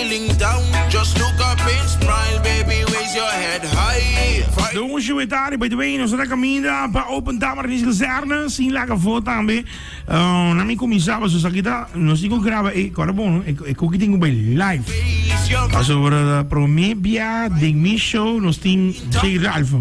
feeling down, just look up and smile, baby, raise your head high. Fight. Don Shuetari, by the way, nos ta caminda pa Open Dag Martins Kazerne, sin laga afo tambe. Na mi cuminsa paso esaki ta, nos tin cu graba e, cora bon no, e cookie tin cu bay live. Pasobra prome bia den mi show nos tin J Ralph.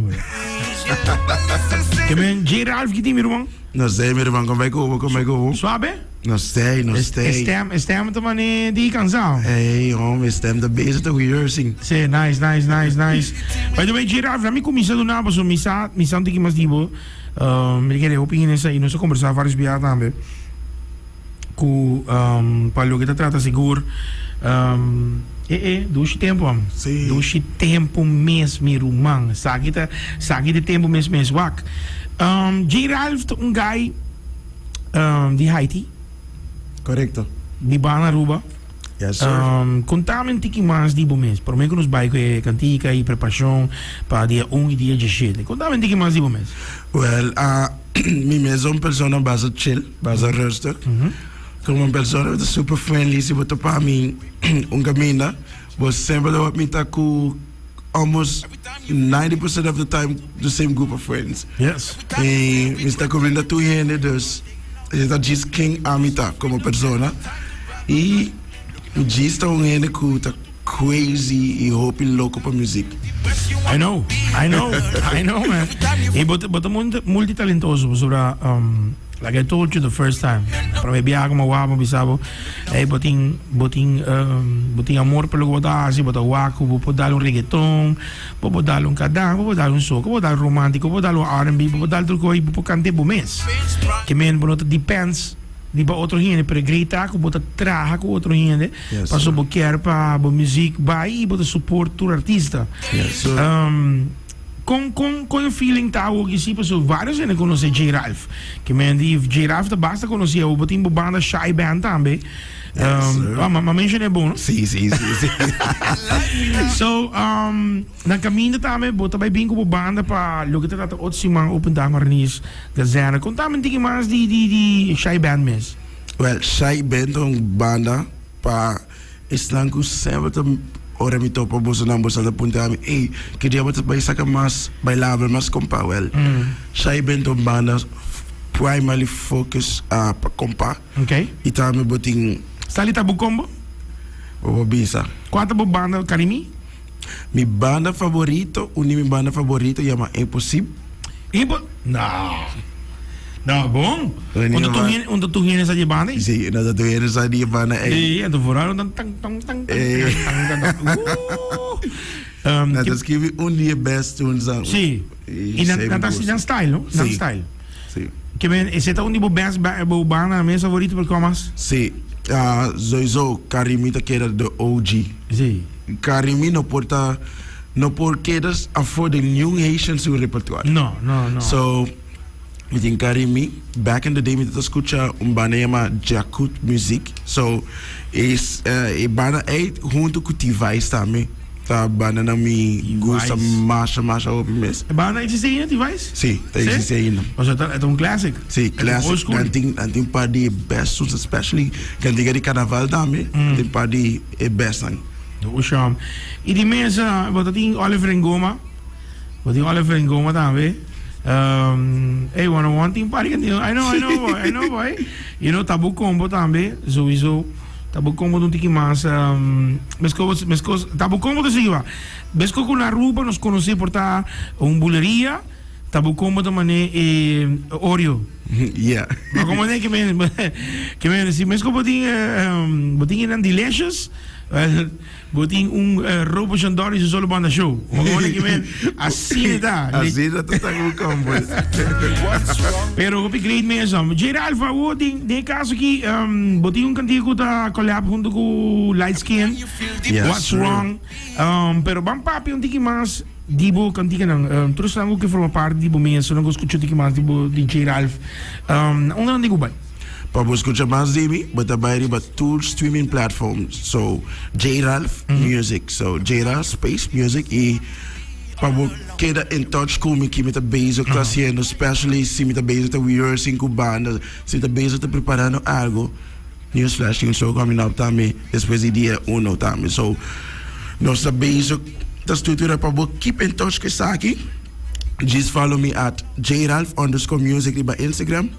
Ke men J Ralph ki tin mi ruman? No sé mi ruman, con bay cu bo, con bay cu bo? Suabe? No sé, no sé. E stem, e stem ta mane di cansao. Ey, hombre, e stem ta bezig ta rehearsing. Sí, nice, nice, nice, nice. By the way, J Ralph, na mi cuminsa duna paso mi sa, mi sa un tiki mas di bo. Mi kere hopi hende sa y nos a conversa varios bia tambe cu pa loke ta trata sigur e e dushi tempo am. Sí. Dushi tempo mes mi ruman. Esaki ta esaki ta e tempo mes mes wak. J Ralph ta un guy di Haiti. Correcto. Biba na Aruba. Yes sir. Contame un tiki mas di bo mes. Prome cu nos bay cu e cantica y preparacion pa dia un y dia diesshete. Contame un tiki mas di bo mes. Well, mi mes ta un persona basta chill, basta rustig. Como un persona mi ta super friendly, si bo topa mi un caminda, bo semper ta wak mi ta cu almost 90% of the time the same group of friends. Yes. Y mi sta cuminda tur hende, dus e ta djis ken ami ta como persona. Y mi djis ta un hende cu ta crazy y hopi loco pa muziek. I know, I know, I know man. Y bo ta, bo ta multitalentoso pasobra um, like I told you the first time, prome biaha cu mi a wak mi a bisa bo, ey bo tin, bo tin, um, bo tin amor pa loke bo ta haci, bo ta wak cu bo por dal un reggaeton, bo por dal un kadang, bo por dal un soca, bo por dal romantico, bo por dal un R&B, bo por dal tur cosa y bo por cant'e bo mes. Ke men bo no ta depends riba otro hende, pero e great ta cu bo ta traha cu otro hende, Yes, paso sir. bo kier pa bo muziek bay y bo ta support tur artista. Yes, sir. Con con con e feeling ta awo ki si paso varios hende conoce J Ralph. Ke men di J Ralph ta basta conoci awo, bo tin bo banda Shy Band tambe. Yes, sir. Ma menciona e bon, no? Si, si, si, si. So, na caminda tambe bo ta bay bin cu bo banda pa loke ta trata otro siman Open Dag Marnies Gazerne. Contame un tiki mas di di di Shy Band mes. Well, Shy Band ta un banda pa esnan cu semper ta ora mi topa bosonan, boso ta puntra mi, ey, ki dia bo ta bay saca mas bailabel, mas compa? Well, Shy Band ta un banda primarily focus pa compa. Okay. Y tambe bo tin. Sali ta bo combo? Bo por bisa. Cua ta bo banda Carimi? Mi banda favorito, un di mi banda favorito yama Imposib. Impo No. No, bon. Unda tur hende, unda tur hende sa di e banda ei? Sí, unda tur hende sa di e banda ei. Sí, anto vooral unda tang tang tang tang tang tang tang. Nan ta skibi un di e best tunes nan. Sí. I nan nan ta nan style, no? Nan style. Sí. Ke men esei ta un di bo best bo banda mes favorito por kua mas? Sí. Sowieso Carimi ta keda de OG. Sí. Carimi no por ta no por keda afo den niun Haitian su repertoire. No, no, no. So mi tin Carimi, back in the day mi ta skucha un banda yama Jakut Muziek. So es e banda ei hunto ku T-Vice tambe ta bandanan mi gusta masha masha hopi mes. E banda existi ainda T-Vice? Si, ta existi ainda. Pasobra ta e ta un classic. Si, classic. Nan tin nan tin par di e best tunes especially kantika di carnaval tambe nan tin par di e best nan. Osham. Y di mesa bo ta tin Oliver en Goma. Bo tin Oliver en Goma tambe. Ey one on one tin par di kantika. I know, I know boy, I know boy. You know Tabu Combo tambe sowieso. Tabu Combo ta un tiki mas meskos meskos Tabu Combo ta sigui ba. Meskos ku na Aruba nos konosé por ta un buleria. Tabu Combo ta mane e Oreo. Yeah. Ma como ne ke men ke men si meskos bo tin bo tin enan Delicious. Well, bo tin un Robo Shandor y su solo banda show. Como como ke men asina ta. Asina ta ta ku combo. Pero hopi great mes. J Ralph, awo den den e caso aki bo tin un cantica cu ta collab hunto cu Light Skin. Yes, What's sir. Wrong. Pero ban papia un tiki mas di bo canticanan. Tur esnan cu ke forma parti di bo mes, esnan cu scucha un tiki mas di bo di J Ralph. Unda nan tin cu bai? Pa bo skucha mas di mi, bo ta bai riba tur streaming platforms. So, J Ralph Music. So, J Ralph space music i pa bo keda in touch ku mi ki mi ta bezig ta hasiendo, especially si mi ta bezig ta rehearsing ku banda, si mi ta bezig ta preparando algo. Newsflash, tin un show coming up tambe despues di dia uno tambe. So nos ta bezig ta structura pa bo keep in touch ku esaki. Just follow me at jralph underscore music riba Instagram.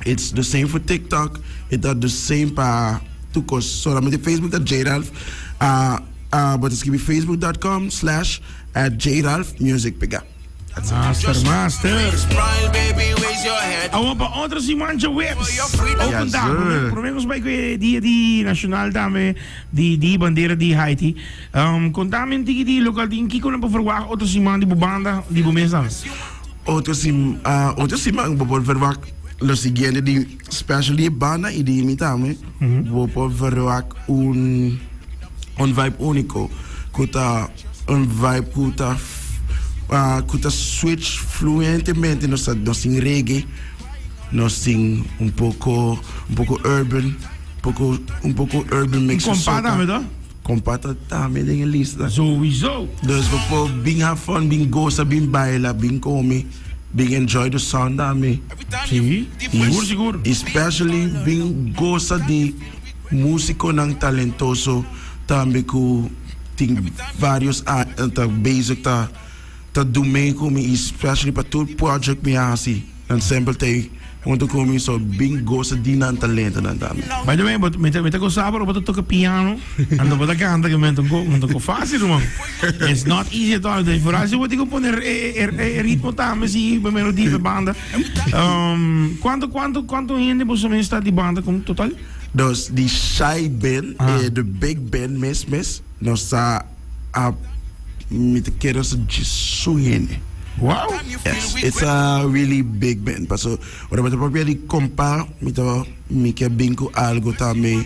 It's the same for TikTok. E ta the same pa tur kos. Solamente Facebook ta jralph. Uh, uh, bo ta skibi facebook.com slash at jralph music pega. Master, master. Awor pa otro siman djaweps. Open dag. Prome nos bai ku e dia di nacional tambe di di bandera di Haiti. Um, kontami un tiki di local tin kiko nan por verwagt otro siman di bo banda di bo mes tambe. Otro sim, uh, otro siman bo por verwagt lo siguiente di special di e banda y di mi tambe. Bo por verwagt un un vibe unico ku ta Un vibe ku ta ku ta switch fluentemente. Nos ta nos tin reggae, nos tin un poko un poko urban, poko un poko urban mix ku soca. Kompa tambe to? Kompa ta tambe den e lista. Souiso. Dus bo por bin have fun, bin gosa, bin baila, bin come, bin enjoy the sun tambe. Si, sigur sigur. Especially bin gosa di Musiconan talentoso tambe cu tin varios aña ta bezig ta ta do mee cu mi y especially pa tur project mi a haci nan semper ta ey hunto cu mi so bin goza di nan talentonan tambe. By the way, bo mi ta mi ta goza pero bo ta toca piano anto bo ta canta que men ta un ta facil ruman. It's not easy at all. Vooral si bo tin cu pone e e ritmo tambe si e melodia pa banda. Cuanto cuanto cuanto hende boso mes ta di banda con total? Nos di Shy Band, e the big band mes mes, nos ta a mi ta kere nos ta djesun hende. Wow! Yes, it's a really big band. Paso ora bo ta papia di kompa, mi ta mi ke bin ku algo tambe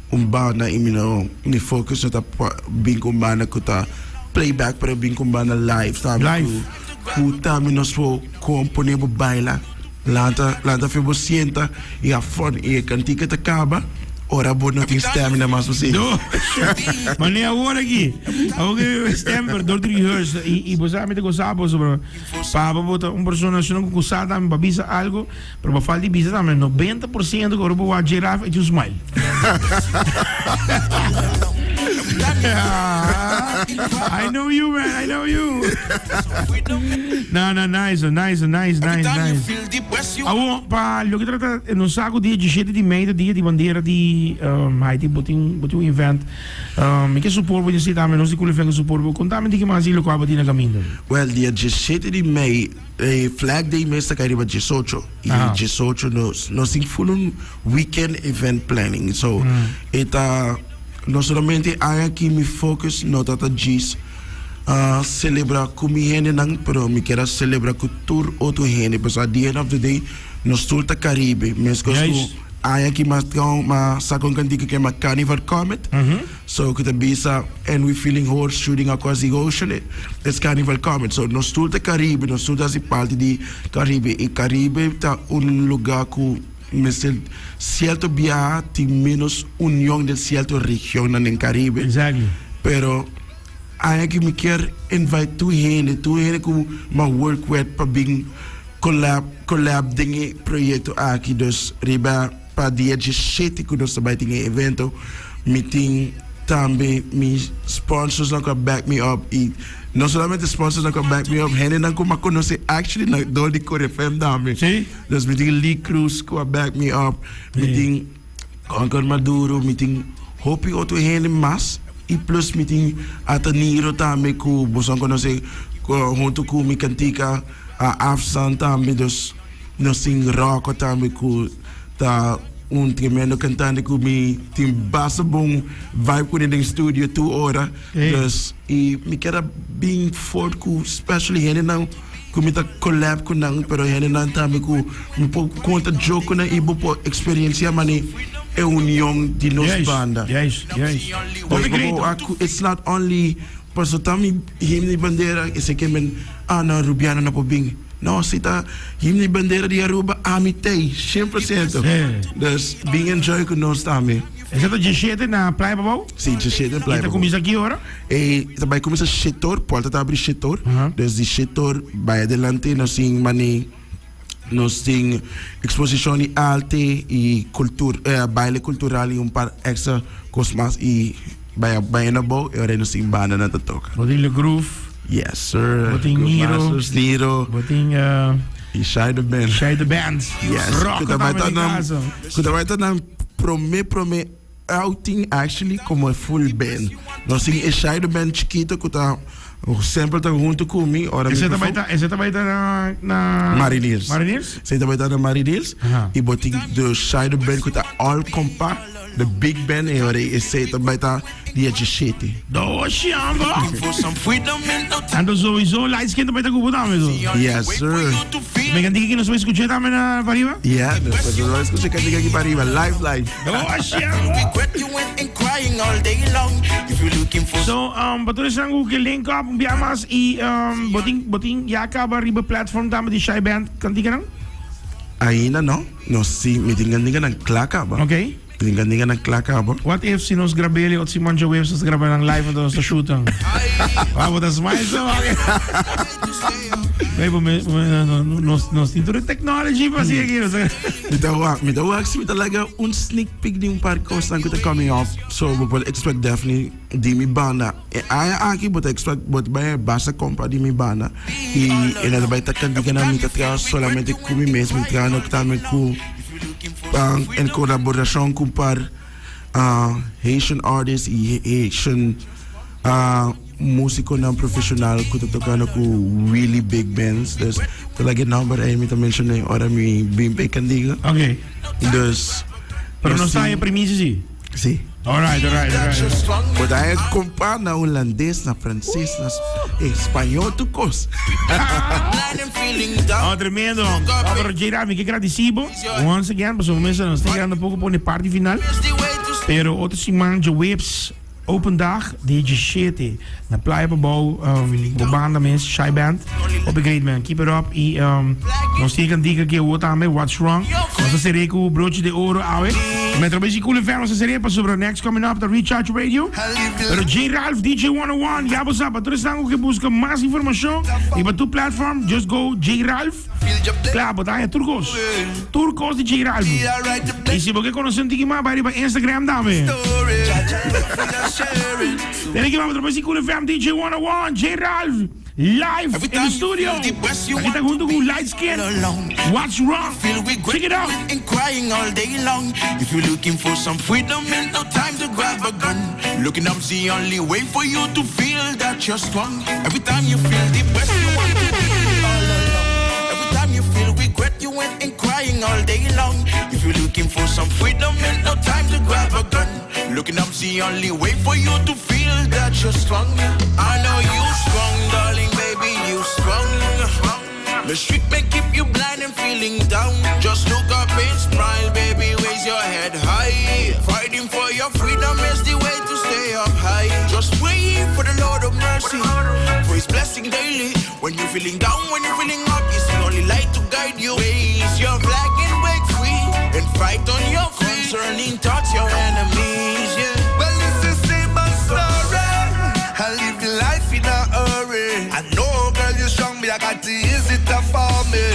un banda i mi no mi focus no ta bin ku un banda ku ta playback pero bin ku un banda live tambe Live. ku tambe nos por kompone bo baila. Lanta, lanta fe bo sienta y ha fun y e cantica ta caba, ora bo no tin stamina mas pa sigui. No, ma ni awor aki. Awor ki stemper door di rehearse y, y bo sa mi ta gosa bo sobre pa bo ta un persona su no ku sa tambe pa bisa algo, pero pa falta di bisa tambe 90% ku ora bo wak J-Raf e tin un smile. I know you man, I know you. No, no, nice, nice, nice, nice, nice. Awo, pa loke trata, nos sa ku dia 17 di mei ta dia di bandera di um, Haiti, bo tin, bo tin un event. Um, mi ke support bo tin tambe, nos di Cool FM ke support bo. Kontame di ki mas di loke bo tin na kaminda. Well, dia 17 di mei, eh, Flag Day mes ta kai riba 18. I 18 nos, nos tin full un weekend event planning. So, e ta, no solamente aña aki mi focus no ta ta djis celebra cu mi hendenan, pero mi kier a celebra cu tur otro hende, pasobra at the end of the day nos tur ta Caribe, mescos cu aña aki mas mas saca un cantica cu yama Carnival Comet, so cu ta bisa and we feeling horse shooting across the ocean, it's Carnival Comet, so nos tur ta Caribe, nos tur ta haci parti di Caribe, y Caribe ta un lugar cu mester cierto biaha tin menos union den cierto regionnan den Caribe. Exactly. Pero aña ki mi kier invite tur hende, tur hende ku m'a work with pa bin collab, collab den e proyecto aki. Dus riba pa dia diesshete ku nos ta bai tin e evento, mi tin tambe mi sponsorsnan ku a back me up i no solamente sponsorsnan ku a back me up, hendenan ku m'a konosé actually na dor di Core FM tambe. Sí. Dus mi tin Lee Cruz ku a back me up, mi tin Concord Maduro, mi tin hopi otro hende mas i plus mi tin Ataniro tambe ku boso a konosé huntu ku mi kantika Afsan tambe, dus nos tin Rocco tambe ku ta un tremendo kantante ku mi tin basta bon vibe kuné den studio tur ora, dus i mi kier a bin fort ku specially hendenan. Ku mi ta collab ku nan, pero hendenan tambe ku mi por konta joke ku nan i bo por eksperensia mane e union di nos banda. Juist, juist, juist. Hopi great. It's not only paso ta mi himno di bandera esei ke men ah no Rubiano no por bin. No, si ta himno di bandera di Aruba ami t'ei 100%. Dus bin enjoy ku nos tambe. Esei ta 17 na Playa Pabou? Si, 17 na Playa Pabou. I ta kuminsá ki ora? E ta bai kuminsá shetor, porta ta abri shetor. Desde shetor bai adelante nos tin mane. Nos tin exposicion di arte y cultura, baile cultural y un par extra cos mas y bay bay na bou y ora nos tin banda nan ta toca. Bo tin Le Groove. Yes sir. Bo tin Groove Niro. Masters, Niro. Bo tin Y Shai the Band. Shai the Band. Yes. Rock Ku ta bay ta tambe den nan, caso. ku ta bay ta nan prome prome outing actually como e full band. Nos tin e Shai the Band chikito ku ta semper ta hunto ku mi ora mi Ese ta bay perform. ta, ese ta bay ta na, na Mariniers. Mariniers? Esei ta bay ta na Mariniers. Aha. Y bo tin de Shai the Band ku ta all compact, the big band e ora esei ta bay ta dia 17. Doshi, amba. For some freedom in no time. Anto sowieso light skin ta bay ta ku bo tambe so. Yes sir. To feel Mi kantika ki nos bay skucha tambe na pariba? Yeah, nos bay skucha kantika ki pariba, live live. Doshi, amba. regret you went and crying all day long. If you're looking for So, pa tur esnan ku ke link up un bia mas i bo tin bo tin ya kaba riba platform tambe di Shy Band kantikanan? Ainda no, nos si mi tin kantikanan kla kaba. Ok. Mi tin kantikanan kla kaba. What if si nos grab'el i otro siman djaweps nos ta graba nan live anto nos ta shootan? Wou bo ta smile so ok. Wey bo me nos nos tin tur e technology pa hasi aki. Mi ta wak, mi ta wak si mi ta laga un sneak peek di un par kosnan ku ta coming up. So bo por expect definitely di mi banda. E aña aki bo ta expect bo ta bai basta kompa di mi banda i e nan ta bai ta kantikanan mi ta traha solamente ku mi mes, mi ta traha nok tambe ku en kolaborashon ku un par Haitian artists i Haitian musikonan profeshonal ku ta tokando ku really big bands. Dus ta laga e nòmber ei mi ta menshoné ora mi bin pa e kantiga. Ok. Dus Pero nos ta haña primisia si? Si. Alright, alright, alright. Bo ta haña kompa na hulandes, na franses, na spañol, tur kos. Oh, tremendo. Oh, pero J-Ralph, mi ke gradisí bo once again, pasobra mester nos ta yegando poko pone parti final. Pero otro siman djaweps Open dag di djishete na Playa Pabou bo banda mes Shy Band hopi great man keep it up y nos tin e cantica aki awo tambe What's Wrong nos ta sere cu broche de oro awe Metro Basic Cool FM nos ta sere pasobra next coming up ta Recharge Radio pero J Ralph DJ 101 ya bo sa pa tur esnan cu ke busca mas informacion riba tur platform just go J Ralph Kla bo ta haña tur kos. Tur kos di J Ralph. I si bo ke konosé un tiki mas, bai riba Instagram tambe. Tene ki baba trabes di Cool FM DJ 101, J Ralph live in the studio. Aki ta hunto ku Light Skin. What's Wrong? Check it out. If you're looking for some freedom, ain't no time to grab a gun. Looking up's the only way for you to feel that you're strong. Every time you feel depressed, you want to be all alone. Every time you feel regret, you went and crying all day long. If you're looking for some freedom, ain't no time to grab a gun. Looking up's the only way for you to feel that you're strong. I know you strong, darling, baby, you strong. The street may keep you blind and feeling down. Just look up and smile, baby, raise your head high. Fighting for your freedom is the way to stay up high. Just pray for the Lord of mercy, for his blessing daily. When you're feeling down, when you're feeling up, it's the only light to guide you. Raise your flag and break free, and fight on your feet. Concerning thoughts, your enemies, yeah. Well, it's the same old story. I live the life in a hurry. I know, girl, you strong, but I got the easy to for me.